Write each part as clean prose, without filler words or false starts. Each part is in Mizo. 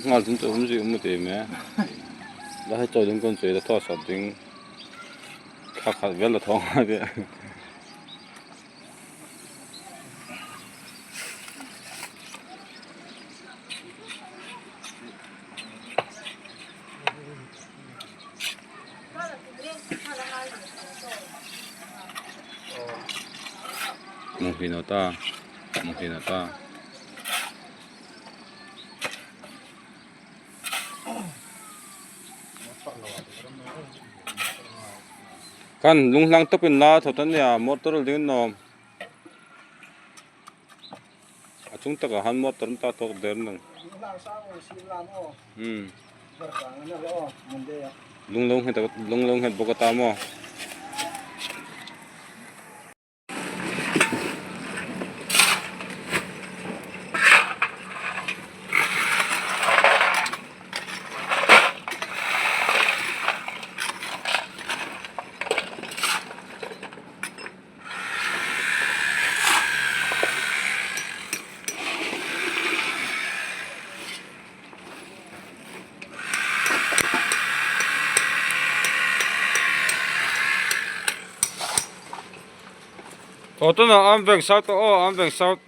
Ngal ding chu awm zui awm ti mai a la hei chaw ding pawn chawi la thaw sawt ding thla khat vel la thaw ngai ve. Kan lung hlang tawp in la thawt ania motor ding an awm a chung takah han motor an ta tawk der nang umm lung lo nghet lung lo nghet bawk ata maw. Aw tunah an veng south tawh aw an veng south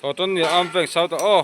aw tun ni an veng south tawh aw.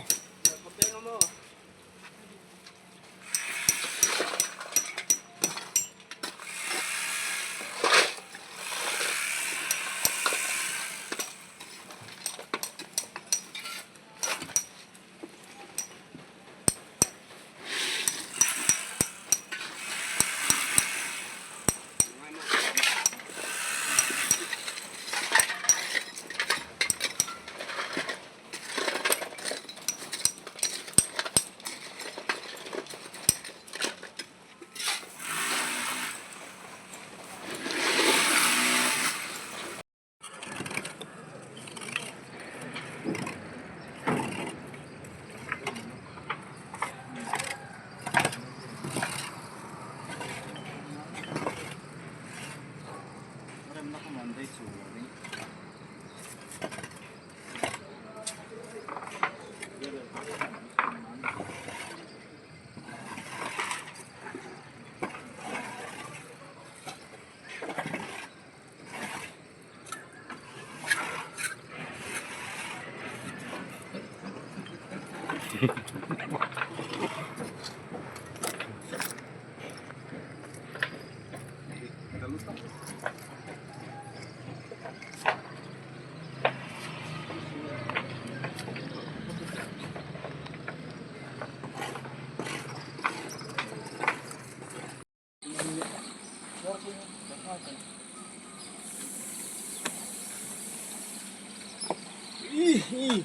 Ngal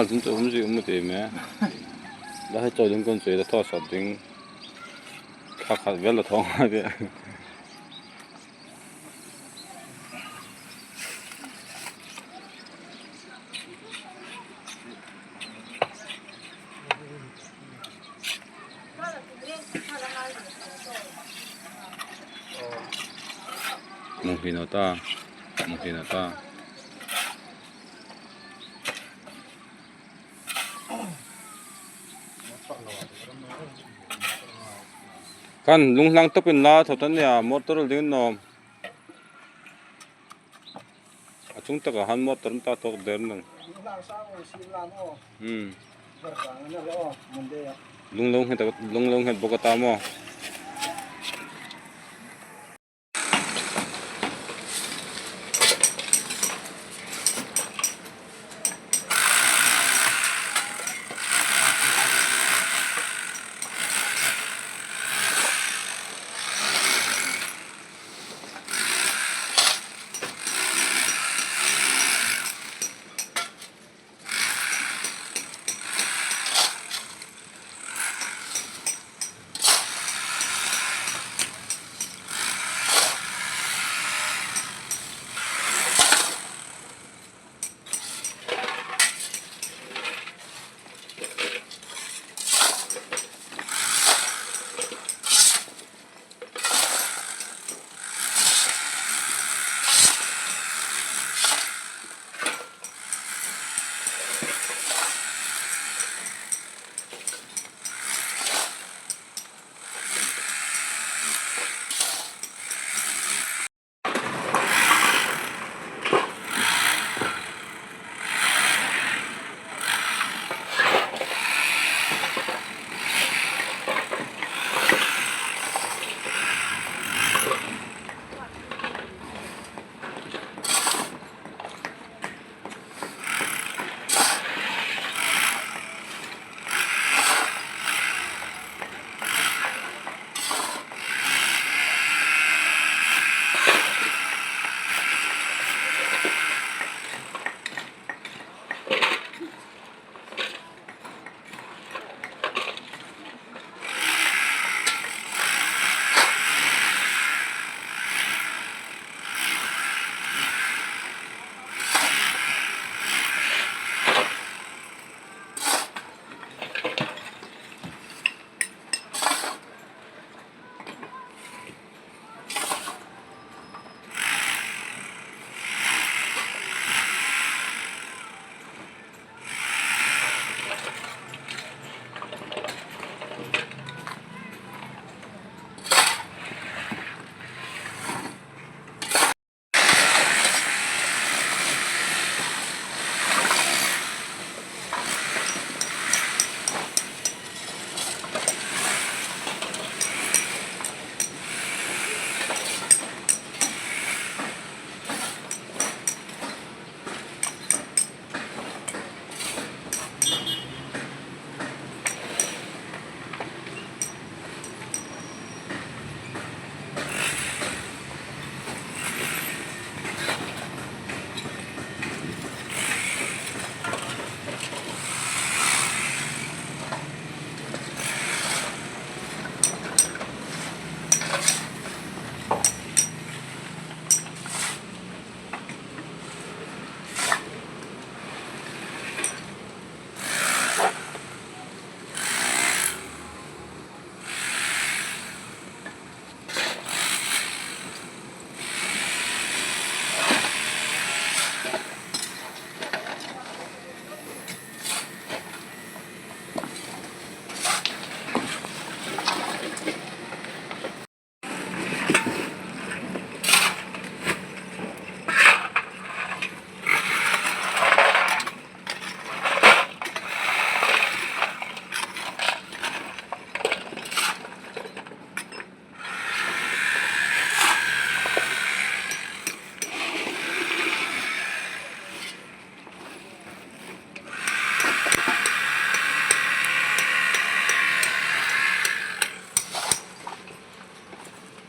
chung chu awm zui awm ti mai a la hei chaw ding kawn chu la thaw sawt ding thla khat vel la thaw ngai ve. Kan lung hlang tawp in la thawt ania motor ding an awm a chung takah han motor an ta tawk der nang umm lung lo nghet lung lo nghet bawk ata maw.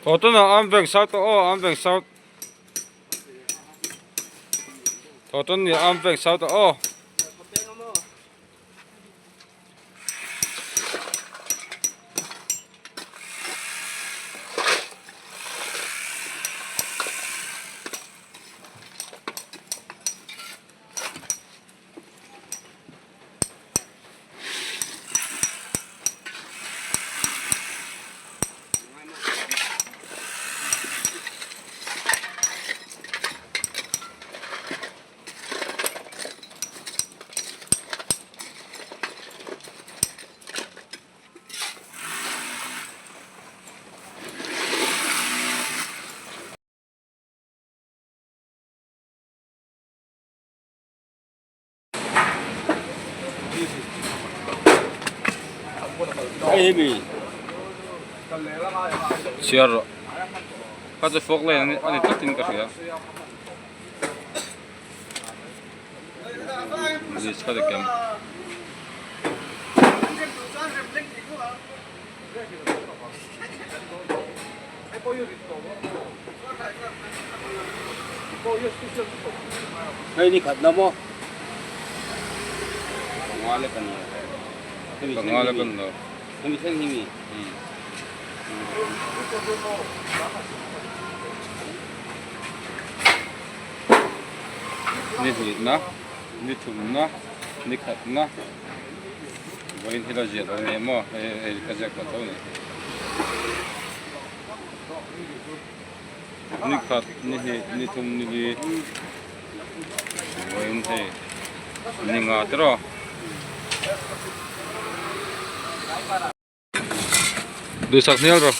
Thaw tawn ah Arm Veng South aw Arm Veng South Thaw tawn ni Arm Veng South aw. Chhiar rawh kha chu fork lane a ni tlat in ka hria bridge kha dik em. Hei ni khat na maw? Panga lek a ni a. Hemi thleng Panga lek a ni lo. Hemi thleng hi mi? Ni hlihna, ni thumna, ni khatna vawiin hi la ziah lo ni maw hei hei ka ziak lo tho a ni. Ni khat, ni hnih, ni thum, ni li vawiin hei ni nga te rawh. Duhsak hnial rawh.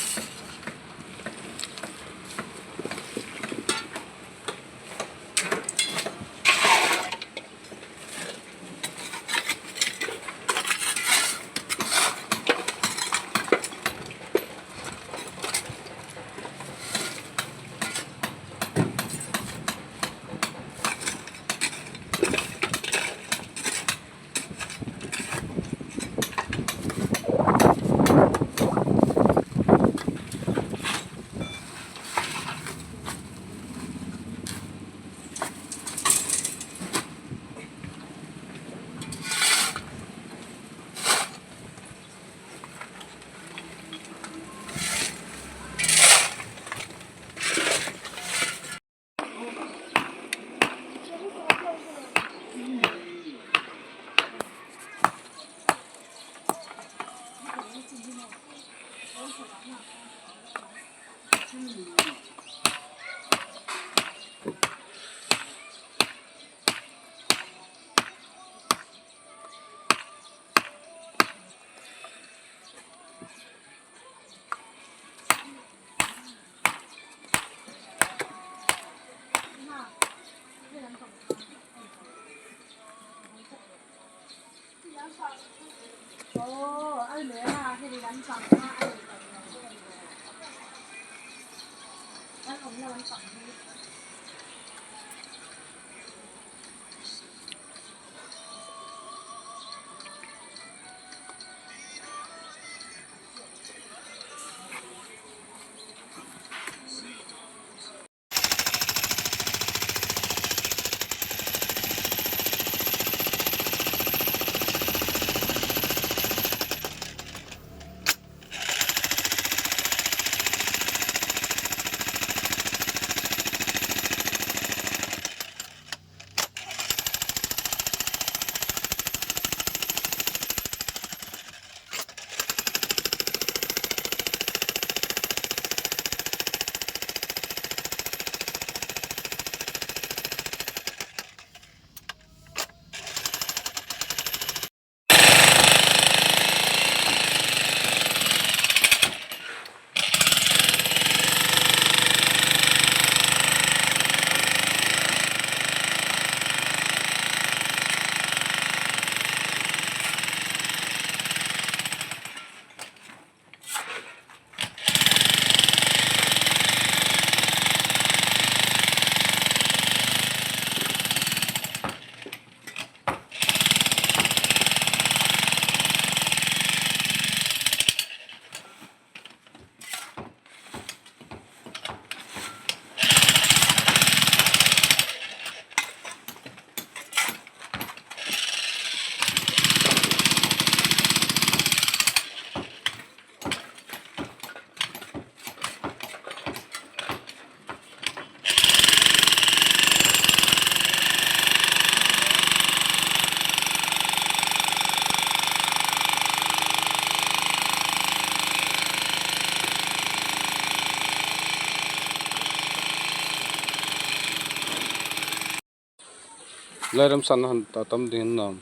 Lairam san han ta tam ding an nuam.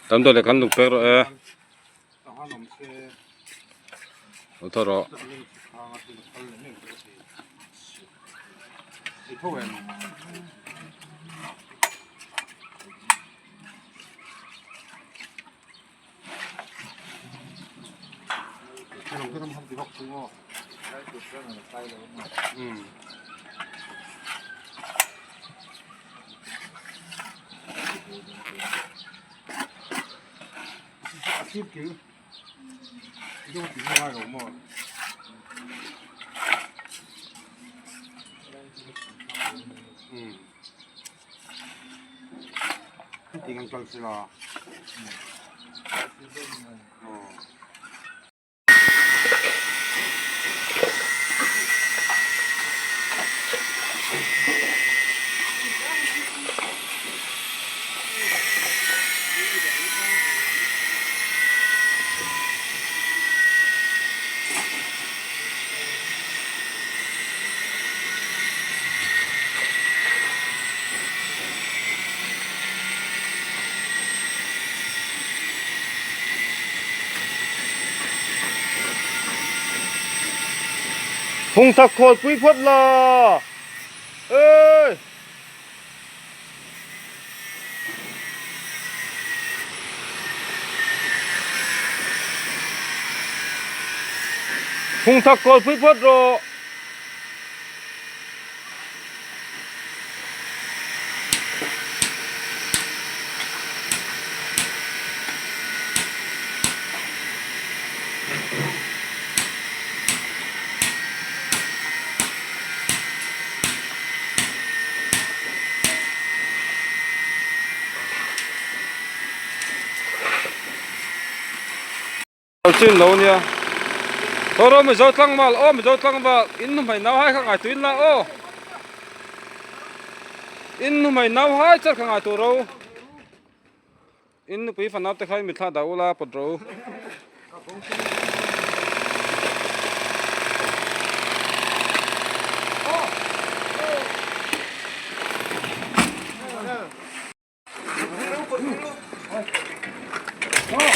Tam dawh leh kan lung pek rawh e. Lo thaw rawh. Phung thak khawl pui phawt la ey. Phung thak kawl pui phawt rawh. Chin lo nia thaw rawh mizo tlangval aw mizo tlangval in nu hmei nau hai kha ngai tuin la aw in nu hmei nau hai char kha ngai tur ro. In nupui fanau te kha in mitthla dah ula pawt rawh u.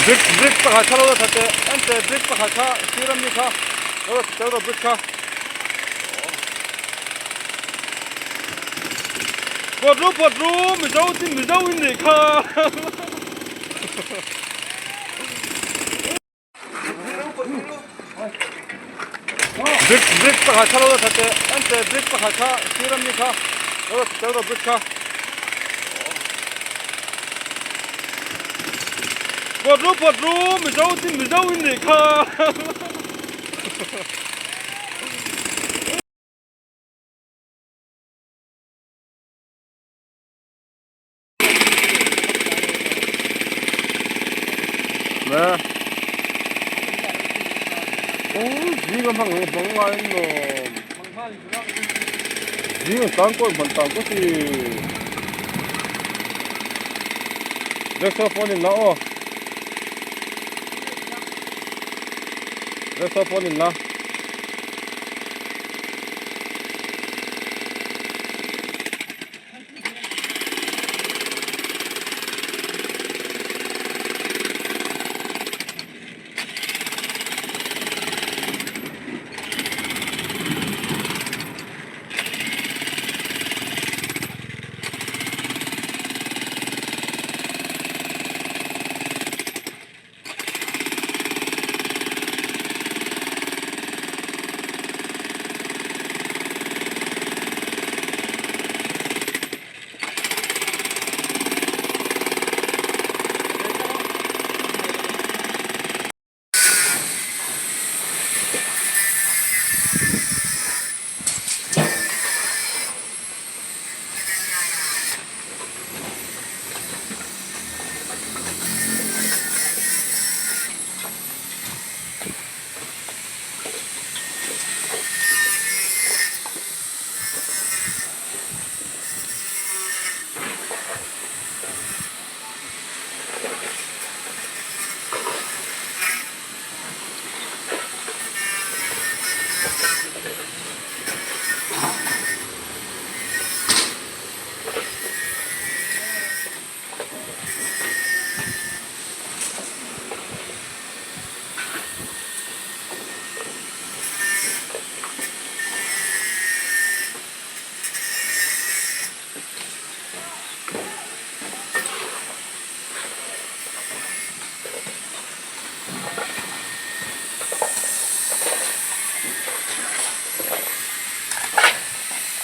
Brick brick pakhat kha lo la tha teh en teh brick pakhat kha sir ami kha lo la tha tel rawh brick kha. Pawt ru pawt ru Mizo tin Mizo in nih kha. Brick brick pakhat kha lo la tha teh en teh brick pakhat kha sir ami kha lo la tha tel rawh brick kha. Pawt ru pawt ru Mizo tin Mizo in nih kha. Nè. Ôi, gì mà thằng bằng lại nó. Gì mà tang coi bằng tang có gì. Rexophone in la aw. Rexophone in la.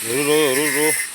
Ru ru ru ru.